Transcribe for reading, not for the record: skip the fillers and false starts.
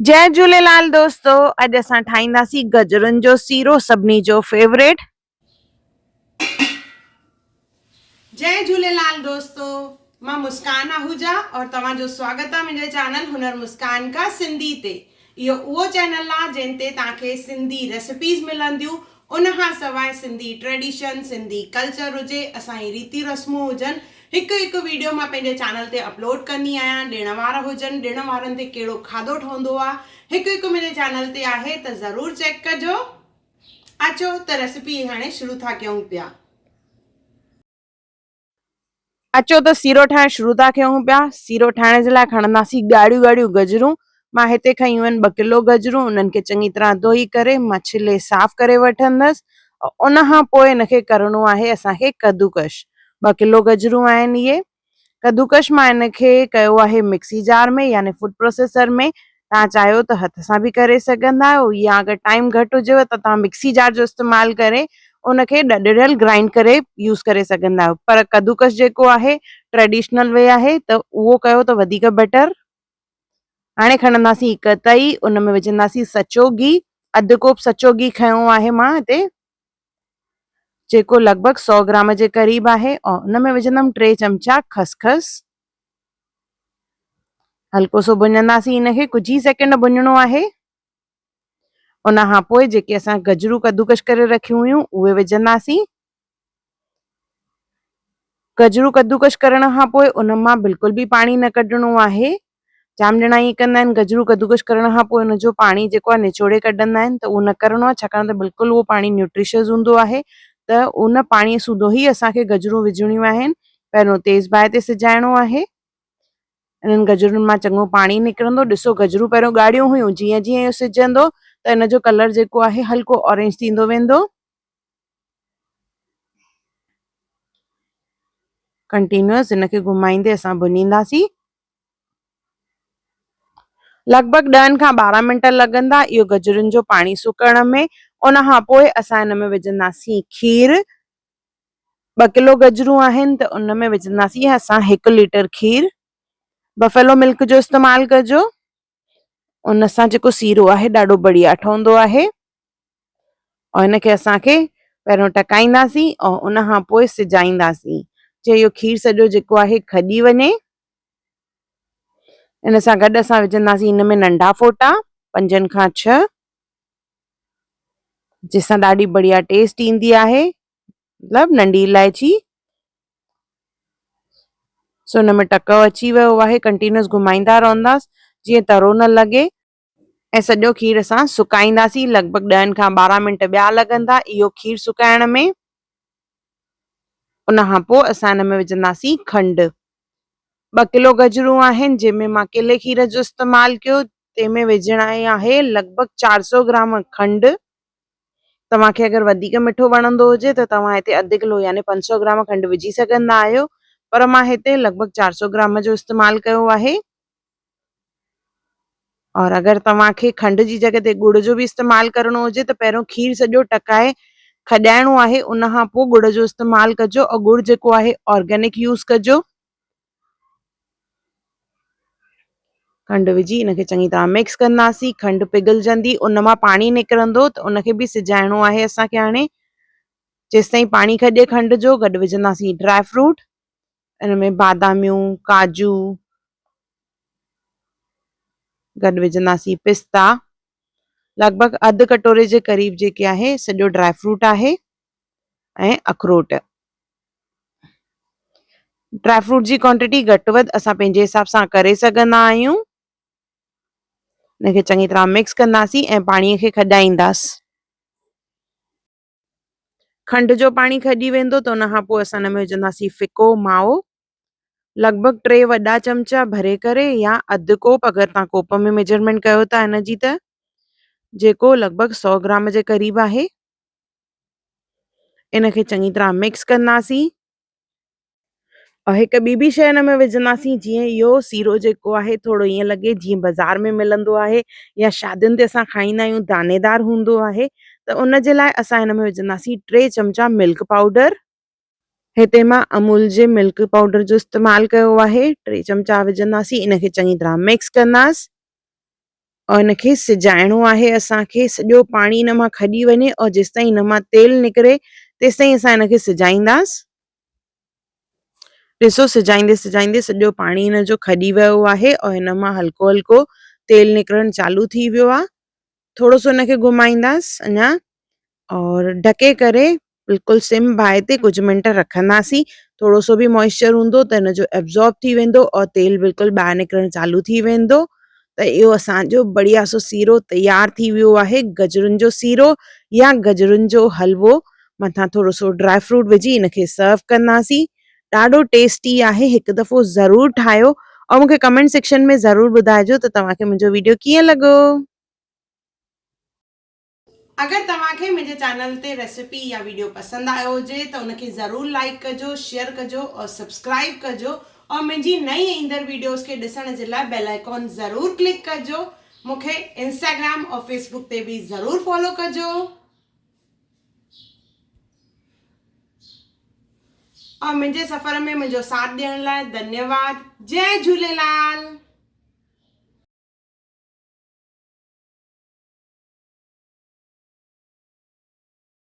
جئي جهوليلال دوستو اڄ اسان ٺاهينداسين گجرن جو سيرو سڀني جو فيوريٽ. جئي جهوليلال دوستو مان مسڪان آهوجا اور توهان جو سواگت آ منهنجي چينل هنر مسڪان کا سنڌي تي اهو اهو چينل آ جنهن تي توهان کي سنڌي ريسيپيز ملنديون ان کان سواء سنڌي ٽريڊيشن، سنڌي ڪلچر هجي، اسان جي ريتيون رسمون هجن، هڪ هڪ ويڊيو مان پنهنجي چينل تي اپلوڊ ڪندي آهيان، ڏڻ وار هجن، ڏڻ وارن تي ڪهڙو کاڌو ٺهندو آ، هڪ هڪ منهنجي چينل تي آهي ته ضرور چيڪ ڪجو. اچو ته ريسيپي هاڻي شروع ٿا ڪيون پيا. اچو ته سيرو ٺاهڻ شروع ٿا ڪيون پيا. سيرو ٺاهڻ جي لاء کڻنداسين ڳاڙهيون ڳاڙهيون گجرون. مان هتي کنيون آهن ٻه ڪلو گجرون. انهن کي چڱي طرح ڌوئي ڪري مان ڇلي صاف ڪري وٺندس. ان کان پوء ان کي ڪرڻو آهي اسان کي ڪدوڪش. ٻه ڪلو گجرون آهن اهي. ڪدوڪش مان ان کي ڪيو آهي مڪسي جار ۾ يعني فوڊ پروسيسر ۾. توهان چاهيو ته هٿ سان به ڪري سگهندا آهيو يا اگر ٽائيم گهٽ هجيو ته توهان مڪسي جار جو استعمال ڪري ان کي ڏڏريل گرائنڊ ڪري يوز ڪري سگهندا آهيو پر ڪدوڪس جيڪو آهي ٽريڊيشنل وي آهي ته اهو ڪيو ته وڌيڪ بيٽر. هاڻي کڻنداسين هڪ تئي ان ۾ وجهنداسين سچو گيهه اڌ ڪوپ سچو گيهه کنيو آهي مان هتي جيڪو لڳ ڀڳ سو گرام جي قريب آهي اور ان ۾ وجهندم ٽي چمچا خسخس هلڪو سو ڀڃنداسين ان کي ڪجهه ئي سيڪنڊ ڀڃڻو آهي ان کان پوء جيڪي اسان گجرون ڪدوڪش ڪري رکيون هيون اهي وجهنداسين گجرون ڪدوڪش ڪرڻ کان پوء ان مان بلڪل به پاڻي نه ڪڍڻو آهي جام ڄڻا ائين ڪندا آهن گجرون ڪدوڪش ڪرڻ کان پوء ان جو پاڻي جيڪو آهي نچوڙي ڪڍندا آهن ته اهو نه ڪرڻو آهي ڇاڪاڻ ته بلڪل اهو پاڻي نيوٽريشس هوندو آهي ته ان پاڻي سوڌو ئي اسان کي گجرون وجهڻيون آهن پهريون تيز باهه تي سجائڻو آهي. انهن گجرن مان چڱو پاڻي نڪرندو. ڏسو گجرون پهريون ڳاڙهيون هيون جيئن جيئن اهو سجندو ته ان جو ڪلر جيڪو آهي هلڪو اورينج ٿيندو ويندو. ڪنٽينيوس ان کي گهمائيندي اسان ڀڃينداسين. لڳ ڀڳ ڏهن کان 12 منٽ لڳندا اهو گجرن جو پاڻي سڪڻ ۾. ان کان پوء اسان ان ۾ وجهنداسين کير. ٻه ڪلو گجرون آهن ته ان ۾ وجهنداسين اسان هڪ ليٽر کير. بفيلو ملڪ جو استعمال ڪجو ان سان جيڪو سيرو آهي ڏاڍو بڙيا ٺهندو آهي ۽ ان کي اسان کي پهريون ٽڪائينداسين ۽ ان کان پوء سجائينداسين جي اهو کير سڄو جيڪو آهي کڄي وڃي. ان سان گڏ اسان وجهنداسين ان ۾ ننڍا ڦوٽا پنجن کان ڇهه جنهن سان ڏاڍي بڙيا ٽيسٽ ايندي آهي مطلب ننڍي الائچي سو ان ۾ ٽڪو اچي ويو آهي ڪنٽينيوس گهمائيندا رهنداس جيئن ترو نه لڳي ۽ سڄو کير اسان سڪائينداسين لڳ ڀڳ ڏهن کان 12 منٽ ٻيا لڳندا اهو کير سڪائڻ ۾ ان کان پوء اسان ان ۾ وجهنداسين کنڊ ٻه ڪلو گجرون آهن جنهن ۾ مان ڪلي کير جو استعمال ڪيو تنهن ۾ وجهڻي آهي لڳ ڀڳ 400 گرام کنڊ توهان کي اگر وڌيڪ مٺو وڻندو هجي ته توهان هتي اڌ ڪلو يعني 500 گرام کنڊ وجهي سگهندا آهيو پر مان هتي لڳ ڀڳ 400 گرام جو استعمال ڪيو آهي اور اگر توهان کي کنڊ جي جڳهه تي ڳڙ جو به استعمال ڪرڻو هجي ته پهريون کير سڄو ٽڪائي کڄائڻو آهي ان کان پوء ڳڙ جو استعمال ڪجو اور ڳڙ جيڪو آهي آرگينڪ يوز ڪجو. کنڊ وجهي ان کي چڱي طرح مڪس ڪنداسين کنڊ پگهلجندي ان مان پاڻي نڪرندو ته ان کي به سجائڻو آهي اسان کي هاڻي جيستائين پاڻي کڄي کنڊ جو گڏ وجهنداسين ڊرائي فروٽ ان ۾ باداميون، ڪاجو، گڏ وجهنداسين پستا، لڳ ڀڳ اڌ ڪٽوري جي قريب جيڪي آهي سڄو ڊرائي فروٽ آهي ۽ اخروٽ. ڊرائي فروٽ جي ڪوانٽيٽي گهٽ وڌ اسان پنهنجي حساب سان ڪري سگهندا آهيون. ان کي چڱي طرح مڪس ڪنداسين ۽ پاڻي کي کڄائينداس. کنڊ جو پاڻي کڄي ويندو ته ان کان پوء اسان ان ۾ وجهنداسين ڦڪو مائو لڳ ڀڳ ٽي وڏا چمچا ڀري ڪري يا اڌ ڪوپ اگر توهان ڪوپ ۾ ميجرمينٽ ڪيو ٿا ان جي ته جيڪو لڳ ڀڳ سو گرام جي قريب آهي ان کي چڱي طرح مڪس ڪنداسين اور هڪ ٻي به شيء هن ۾ وجهنداسين جيئن اهو سيرو جيڪو آهي ٿورو ائين لڳي جيئن بازار ۾ ملندو آهي يا شادين تي اسان کائيندا آهيون دانيدار هوندو آهي ته ان جي لاء اسان هن ۾ وجهنداسين ٽي چمچا ملڪ پائوڊر. هتي مان امول جي ملڪ پائوڊر جو استعمال ڪيو آهي ٽي چمچا وجهنداسين ان کي چڱي طرح مڪس ڪنداس. اور هن کي سجائڻو آهي اسان کي سڄو پاڻي هن مان کڄي وڃي اور جيستائين هن مان تيل نڪري تيستائين اسان هن کي سجائينداس. ڏسو سجائيندي سجائيندي سڄو پاڻي هن جو کڄي ويو آهي اور هن مان هلڪو هلڪو تيل نڪرڻ چالو ٿي ويو آهي. ٿورو سو هن کي گهمائينداس اڃا اور ڍڪي ڪري بلڪل سم باهه تي ڪجهه منٽ رکنداسين ٿورو سو به موئسچر هوندو ته هن جو ابزارب ٿي ويندو اور تيل بلڪل ٻاهر نڪرڻ چالو ٿي ويندو ته اهو اسان جو بڙيا سو سيرو تيار ٿي ويو آهي گجرن جو سيرو يا گجرن جو حلوو مٿان ٿورو سو ڊرائي فروٽ وجهي ان کي سرو ڪنداسين ڏاڍو ٽيسٽي آهي هڪ دفعو ضرور ٺاهيو اور مونکي ڪمينٽ سيڪشن ۾ ضرور ٻڌائجو ته توهان کي منهنجو ويڊيو ڪيئن لڳو. اگر توهان کي منهنجي چينل تي ريسيپي يا ويڊيو پسند آيو هجي ته ان کي ضرور لائيڪ ڪجو شيئر ڪجو اور سبسڪرائيب ڪجو اور منهنجي نئين ايندڙ ويڊيوز کي ڏسڻ جي لاء بيل آئيڪان ضرور ڪلڪ ڪجو مون کي انسٽاگرام اور فيسبوڪ تي به ضرور فالو ڪجو اور منهنجي سفر ۾ منهنجو ساٿ ڏيڻ لاء ڌنيواد جئي جهوليلال.